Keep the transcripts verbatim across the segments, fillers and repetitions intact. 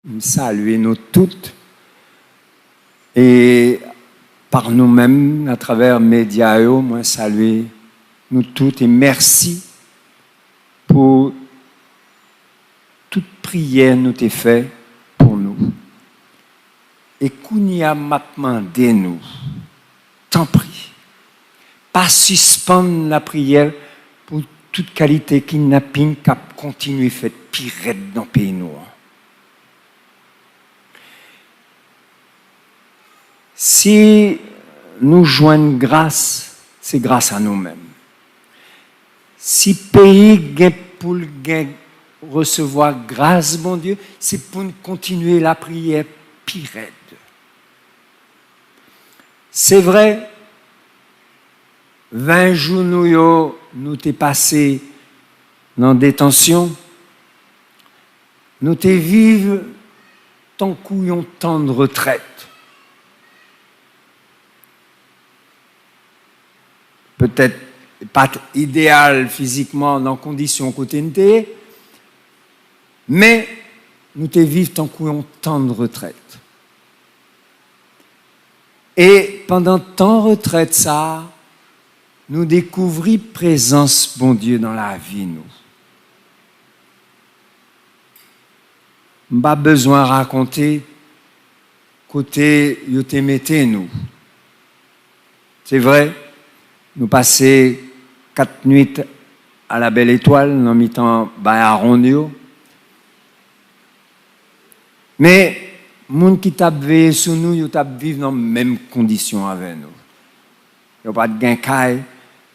M salye nou tout. E pa nou menm, atravè medya yo, mwen salye nou tout e mèsi pou tout priyè nou te fè pou nou. E kounye a, m ap mande nou, tanpri, pa sispann lapriyè pou tout kalite kidnaping k ap kontinye fèt pi rèd nan peyi nou an. Si nou jwenn gras, se gras a nou menm. Si peyi gen pou l gen resevwa gras Bondye, se pou n kontinye lapriyè pi rèd. Se vre, ven jou nou yo, nou te pase nan detansyon, nou te viv tankou yon tann retrèt. Petèt pa t ideyal fizikman nan kondisyon kote n te ye, men nou te viv tankou yon tann retrèt. E pandan tan retrèt sa a, nou dekouvri prezans Bondye nan lavi nou. M pa bezwen rakonte kote yo te mete nou. Se vre, nou pase kat nwit a la bèl etwal nan mitan bay awonn yo. Men, moun ki t ap veye sou nou, yo t ap viv nan menm kondisyon avè nou. Yo pa t gen kay,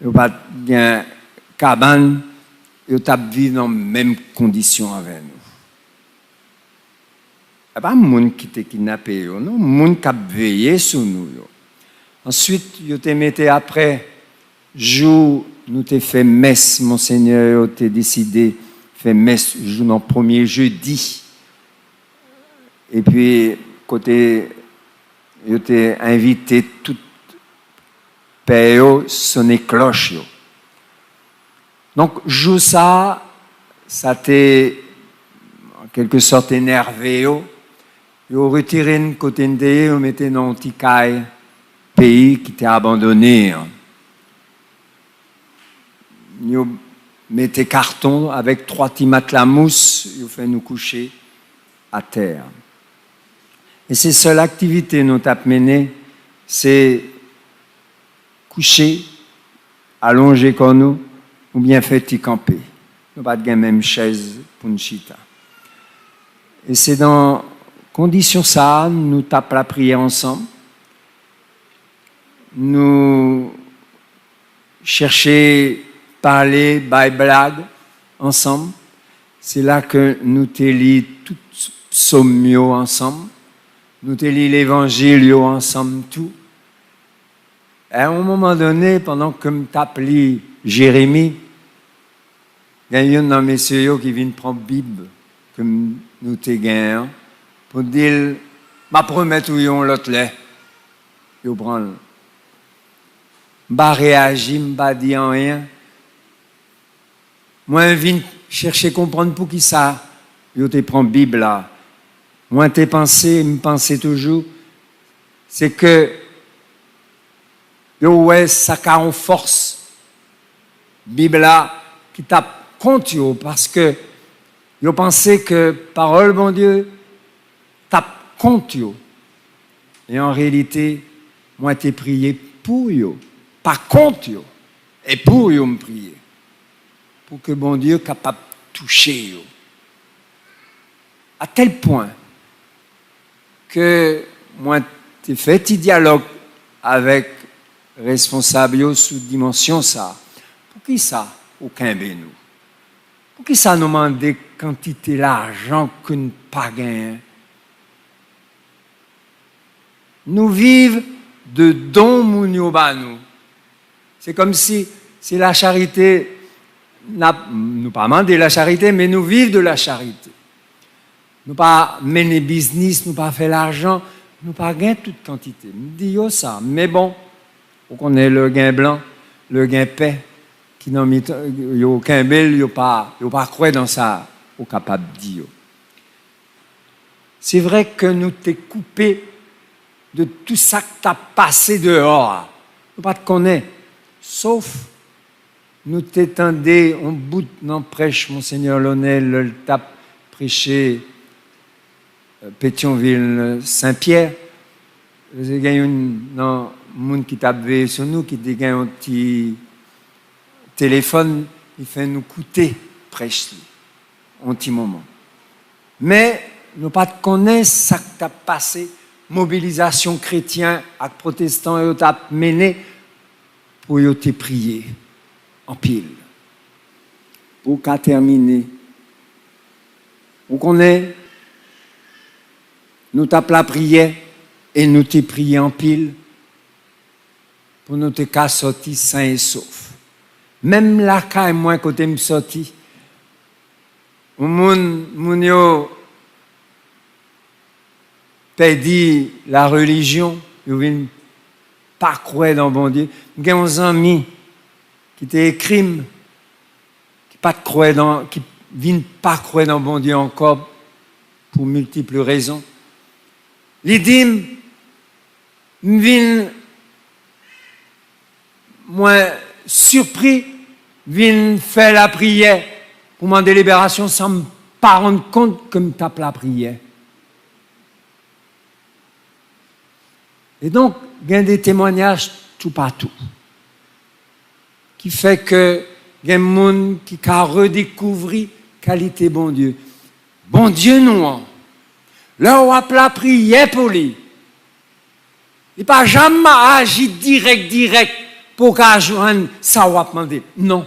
yo pa t gen kabann, yo t ap viv nan menm kondisyon avè nou. E pa moun ki te kidnape yo, non, moun k ap veye sou nou yo. Answit, yo te mete apre jou nou te fè mès, Monsenyè yo te deside fè mès jou nan premye jedi. Epi, kote yo te envite tout pè yo, sone klòch yo. Donk, jou sa a, sa te, an kèlke sòt, enève yo. Yo retire n kote n te ye, yo mete n nan yon ti kay peyi ki te abandone an. Yo mete katon avèk twa ti matla mous, yo fè nou kouche atè. E se sèl aktivite nou t ap mennen, se kouche, alonje kò nou, oubyen fè ti kanpe. Nou pa t gen menm chèz pou n chita. E se nan kondisyon sa a, nou t ap lapriyè ansanm. Nou chèche pale, bay blag ansanm. Se la ke nou te li tout psòm yo ansanm. Nou te li levanjil yo ansanm tou. A yon moman done, pandan ke m t ap li Jeremi, gen youn nan mesye yo ki vin pran Bib ke m, nou te genyen an, pou di l, "M ap remèt ou yon lòt lè." Yo pran l. M pa reyaji, m pa di anyen. Mwen vin chèche konprann poukisa yo te pran Bib la. Mwen te panse, m panse toujou, se ke yo wè sa ka yon fòs Bib la ki t ap kont yo, paske yo panse ke pawòl Bondye t ap kont yo. E an reyalite, mwen te priye pou yo, pa kont yo. E pou yo m priye. Pou ke Bondye kapab touche yo. A tèl pwen ke mwen te fè ti dyalòg avèk responsab yo sou dimansyon sa a. Poukisa ou kenbe nou? Poukisa nou mande kantite lajan ke n pa genyen? Nou viv de don moun yo ba nou. Se kòmsi se lacharite, n ap, nou pa mande lacharite, men nou viv de lacharite. Nou pa mennen biznis, nou pa fè lajan, nou pa gen tout kantite. M di yo sa, men bon, ou konnen lè gen blan, lè gen pè, ki nan mitan, yo kenbe l, yo pa, yo pa kwè nan sa ou kapab di yo. Se vre ke nou te koupe de tou sa k t ap pase deyò a. Nou pa t konnen, sof nou te tande yon bout nan prèch Monseyè Lonel lè l t ap preche, eh, Petyonvil, Senpyè. Te gen youn nan moun ki t ap veye sou nou ki te gen yon ti telefòn, li fè nou koute prèch li yon ti moman. Men, nou pa t konnen sa k t ap pase, mobilizasyon kretyen ak pwotestan yo t ap mennen pou yo te priye anpil. Pou w ka tèmine, ou konnen, nou t ap lapriyè e nou te priye anpil pou nou te ka sòti sen e sof. Menm lakay mwen kote m sòti, moun, moun yo pèdi la relijyon, yo vin pa kwè nan Bondye. M gen yon zanmi ki te ekri m, ki pa t kwè nan, ki vin pa kwè nan Bondye ankò pou miltip rezon. Li di m, m vin, mwen sipri vin fè lapriyè pou mande liberasyon san m pa rann kont ke m t ap lapriyè. E donk, gen de temwanyaj toupatou ki fè ke gen moun ki ka redekouvri kalite Bondye. Bondye nou an, lè w ap lapriyè pou li, li pa janm aji dirèk, dirèk pou w ka jwenn sa w ap mande. Non.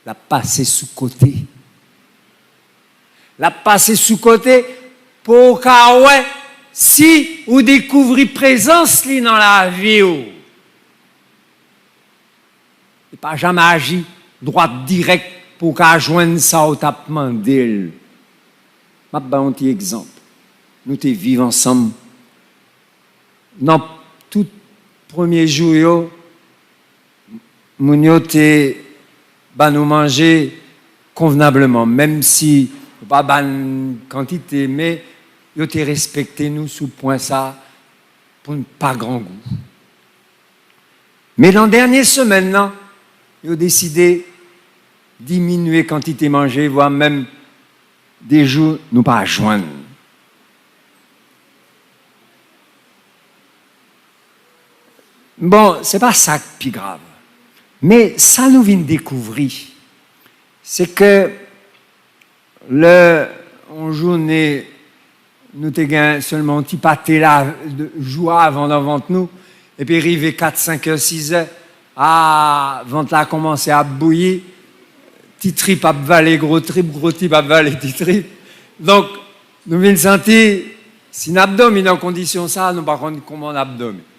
L ap pase sou kote. L ap pase sou kote pou w ka wè si ou dekouvri prezans li nan lavi w. Li pa janm aji dwat dirèk pou w ka jwenn sa w t ap mande l. M ap ba yon ti egzanp. Nou te viv ansanm. Nan tout premye jou yo, moun yo te ba nou manje konvnableman, menm si yo pa ba n kantite, men yo te respekte nou sou pwen sa a pou n pa grangou. Men nan dènye semèn nan, yo deside diminye kantite manje, vwa menm de jou nou pa jwenn. Bon, se pa sa k pi grav. Men sa nou vin dekouvri, se ke lè yon jounen nou te gen sèlman yon ti pate la, de, jou avan nan vant nou, epi rive kat, senk è, sis è, a, vant la kòmanse ap bouyi, ti trip ap vale gwo trip, gwo trip ap vale ti trip. Donk, nou vin santi, si n ap dòmi nan kondisyon sa, nou pa konn kòman n ap dòmi.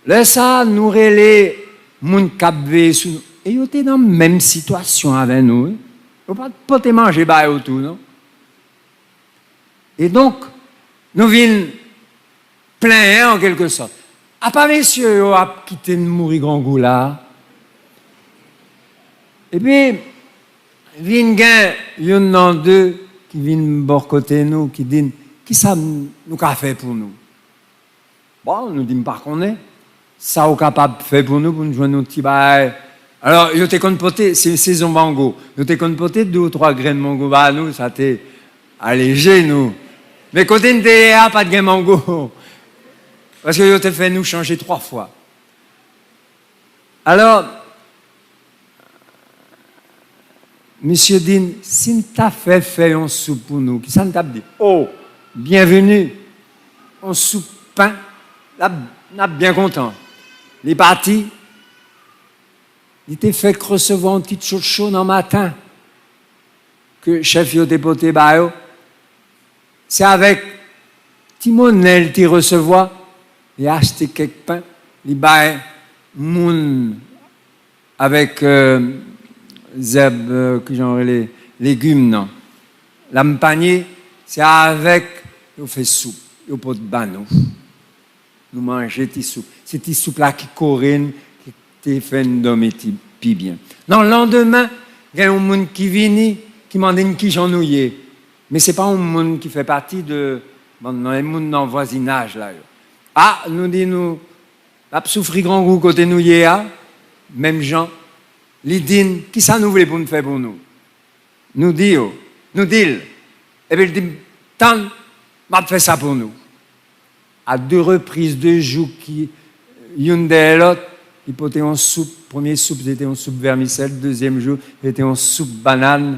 Lè sa a, nou rele moun k ap veye sou nou. E yo te nan menm sitiyasyon avè nou, wi. Yo pa t pote manje ba yo tou, non. E donk, nou vin plenyen an kèlke sòt. Apa mesye yo ap kite n mouri grangou la a? Epi, vin gen youn nan de ki vin bò kote nou, ki di n, "Kisa n, nou ka fè pou nou?" Bon, nou di, "M pa konnen. Sa w kapab fè pou nou, pou n jwenn yon ti bagay?" Alò, yo te konn pote, se sezon mango, yo te konn pote de ou twa grenn mango ba nou, sa te aleje nou. Men kote n te ye a, pa t gen mango. Paske yo te fè nou chanje twa fwa. Alò, misye di n, "Si n ta fè, fè yon soup pou nou, kisa n t ap di?" "O, byenveni, yon soup pen, n ap, n ap byen kontan." Li pati, li te fèk resevwa yon ti tchotcho nan maten ke chèf yo te pote ba yo. Se avèk ti monnen l te resevwa, li achte kèk pen, li bay moun avèk, euh, zèb, euh, kijan yo rele, legim nan. Lam panye, se avèk yo fè soup, yo pot ba nou. Nou manje ti soup. Se ti soup la ki kore n, ki te fè n dòmi ti, pi byen. Nan landemen, gen yon moun ki vini, ki mande n kijan nou ye. Men se pa yon moun ki fè pati de bann nan, e moun nan vwazinaj la yo. A, nou di nou, n ap soufri grangou kote nou ye a, menm jan, li di n, kisa nou vle pou n fè pou nou? Nou di yo, nou di l, epi l di m, tann, m ap fè sa pou nou. A de repriz, de jou ki youn dèyè lòt, li pote yon soup. Premye soup, se te yon soup vèmisèl. Dezyèm jou, se te yon soup bannann,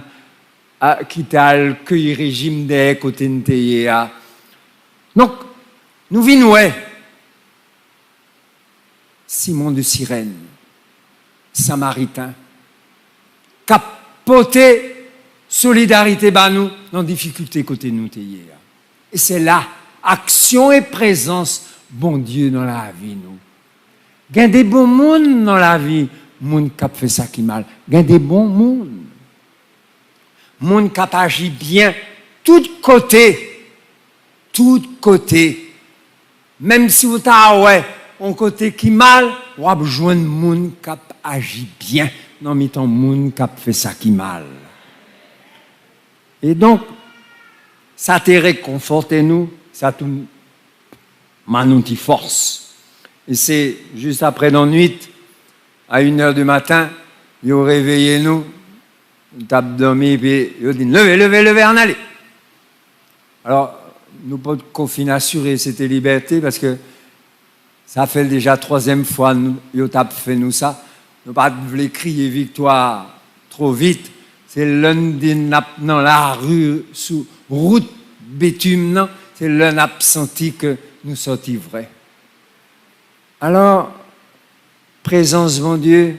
a, ki t al keyi rejim dèyè kote n te ye a. Donk, nou vin wè Simon de Sirèn, Samariten, k ap pote solidarite ba nou nan difikilte kote nou te ye a. E se la, aksyon e prezans Bondye nan lavi nou. Gen de bon moun nan lavi moun k ap fè sa ki mal. Gen de bon moun. Moun k ap aji byen tout kote. Tout kote. Menm si w ta wè yon kote ki mal, w ap jwenn moun k ap aji byen nan mitan moun k ap fè sa ki mal. E donk, sa te rekonfòte nou, sa tou ban nou ti fòs. E se jis apre nan nwit, a inè de maten, yo reveye nou, nou t ap dòmi, epi yo di n, leve, leve, leve, ann ale. Alò, nou potko fin asire se te libète, paske sa fè l deja twazyèm fwa nou, yo t ap fè nou sa. Nou pa t vle kriye viktwa twò vit. Se lè n di n ap nan lari, sou wout bitim nan, se lè n ap santi ke nou sòti vrè. Alò, prezans Bondye,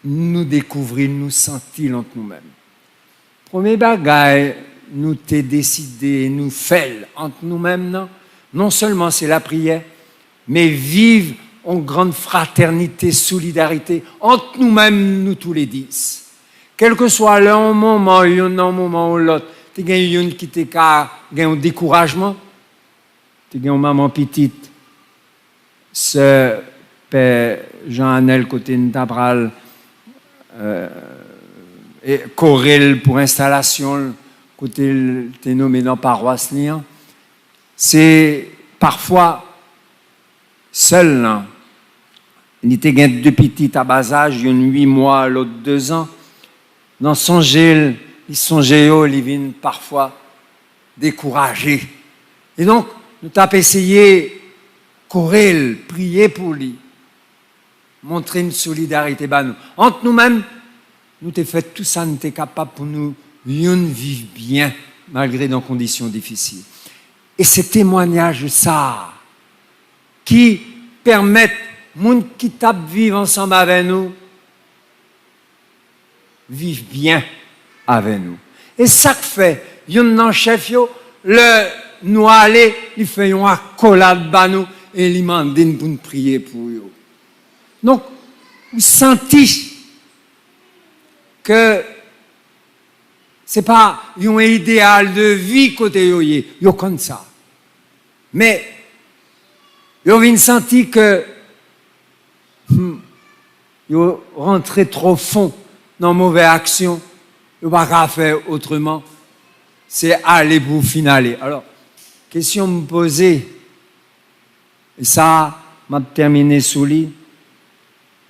nou dekouvri l, nou santi l ant nou menm. Premye bagay nou te deside nou fè l ant nou menm nan, non sèlman se lapriyè, men viv yon grann fratènite, solidarite ant nou menm, nou toulèdis. Kèlkeswa lè yon moman, youn nan yon moman ou lòt, te gen youn ki te ka gen yon dekourajman, te gen yon manman pitit, sè pè Jean Anel, kote n ta pral, euh, e, kore l pou enstalasyon l, kote l te nonmen nan pawas li an. Se pafwa sè l lan, li te gen de pitit a ba zaj, youn uit mwa, lòt de zan. Nan sonje l, li sonje yo, li vin pafwa dekouraje. E donk, nou t ap eseye kore l, priye pou li, montre n solidarite ba nou. Ant nou menm, nou te fè tou sa n te kapab pou nou youn viv byen, malgre nan kondisyon difisil. E se temwayaj sa a ki pèmèt moun ki t ap viv ansanm avè nou viv byen avè nou. E sa k fè youn nan chèf yo, lè nou ale, li fè yon akolad ba nou e li mande n pou n priye pou yo. Donk, ou santi ke se pa yon ideyal de vi kote yo ye, yo konn sa. Men, yo vin santi ke, hmm, yo rantre twò fon nan move aksyon, yo pa ka fè otreman, se ale pou fin ale. Alò, kesyon m poze, e sa, m ap tèmine sou li,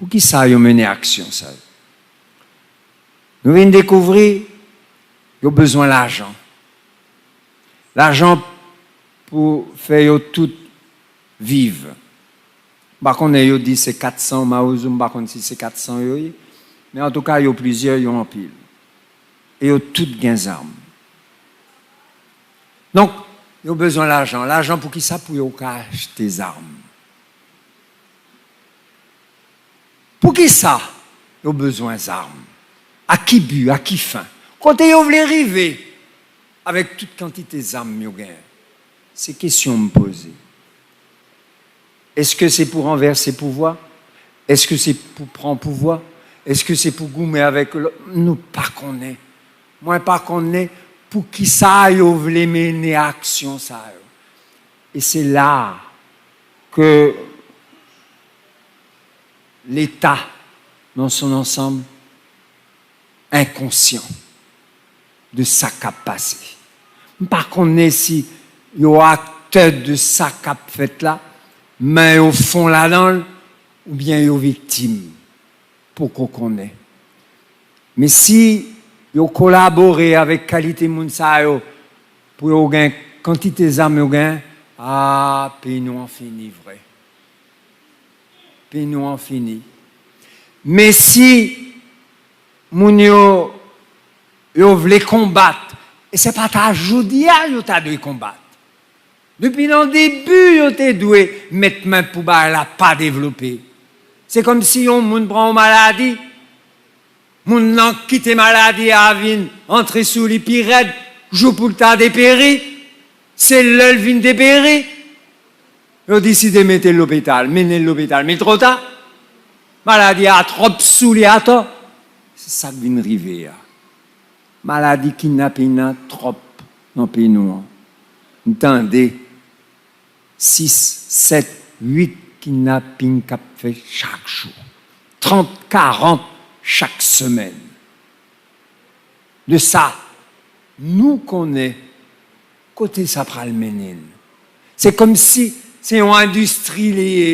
poukisa yo mennen aksyon sa yo? Nou vin dekouvri yo bezwen lajan. Lajan pou fè yo tout viv. M pa konnen, yo di se kat san mawozo, m pa konn si se kat san yo ye. Men antouka, yo plizyè, yo anpil. E yo tout gen zam. Donk, yo bezwen lajan. Lajan pou kisa? Pou yo ka achte zam. Poukisa yo bezwen zam? A ki bi? A ki fen? Kote yo vle rive avèk tout kantite zam yo genyen? Se kesyon m poze. Èske se pou ranvèse pouvwa? Èske se pou pran pouvwa? Èske se pou goumen avèk lòt? Nou pa konnen. Mwen pa konnen poukisa yo vle mennen aksyon sa yo. E se la ke Leta, dans son ensemble, enkonsyan. de sa k ap pase. M pa konnen si yo aktè de sa k ap fèt la, men yo fon ladan l, oubyen yo viktim, poko konnen. Men si yo kolabore avèk kalite moun sa yo pou yo gen kantite zam yo gen, a, peyi nou an fini vre. Peyi nou an fini. Men si moun yo, yo vle konbat, e se pa ta jodi a yo ta dwe konbat. Depi nan debi, yo te dwe met men pou bagay la pa devlope. Se kòmsi yon moun pran yon maladi, moun nan kite maladi a vin antre sou li pi rèd, jou pou l ta deperi, se lè l vin deperi, yo deside mete l lopital, mennen l lopital. Men twò ta, maladi a twòp sou li atò. Se sa k vin rive a. Maladi kidnaping nan twòp nan peyi nou an. M tande sis, sèt, uit kidnaping k ap fèt chak jou. Trant, karant chak semèn. De sa, nou konnen kote sa pral mennen n. Se kòmsi se yon endistri li ye.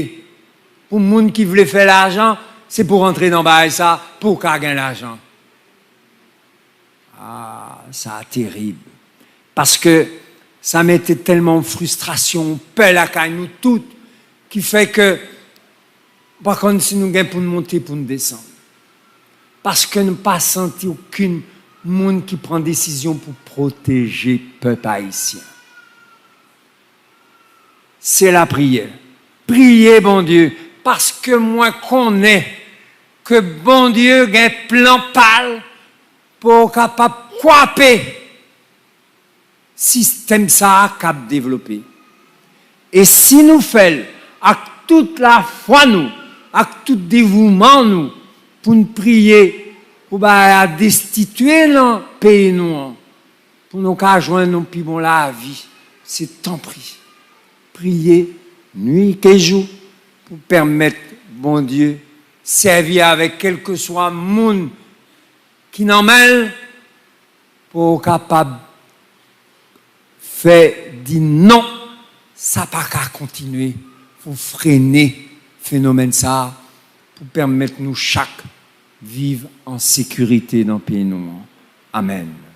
Pou moun ki vle fè lajan, se pou rantre nan bagay sa, pou w ka gen lajan. A, sa terib. Paske sa mete tèlman fristrasyon, pè lakay nou tout, ki fè ke pa konn si nou gen pou n monte, pou n desann. Paske nou pa santi okenn moun ki pran desizyon pou pwoteje pèp ayisyen. Se lapriyè. Priye Bondye, paske mwen konnen ke Bondye gen plan pa l pou w kapab kwape sistèm sa a k ap devlope. E si nou fè l ak tout lafwa nou, ak tout devouman nou, pou n priye pou bagay a destitye nan peyi nou an, pou nou ka jwenn yon pi bon lavi, se tanpri, priye nwi ke jou pou pèmèt Bondye sèvi avèk kèlkeswa moun ki nan men l pou w kapab fè di non, sa pa ka kontinye, pou frene fenomèn sa a, pou pèmèt nou chak viv an sekirite nan peyi nou an. Amèn.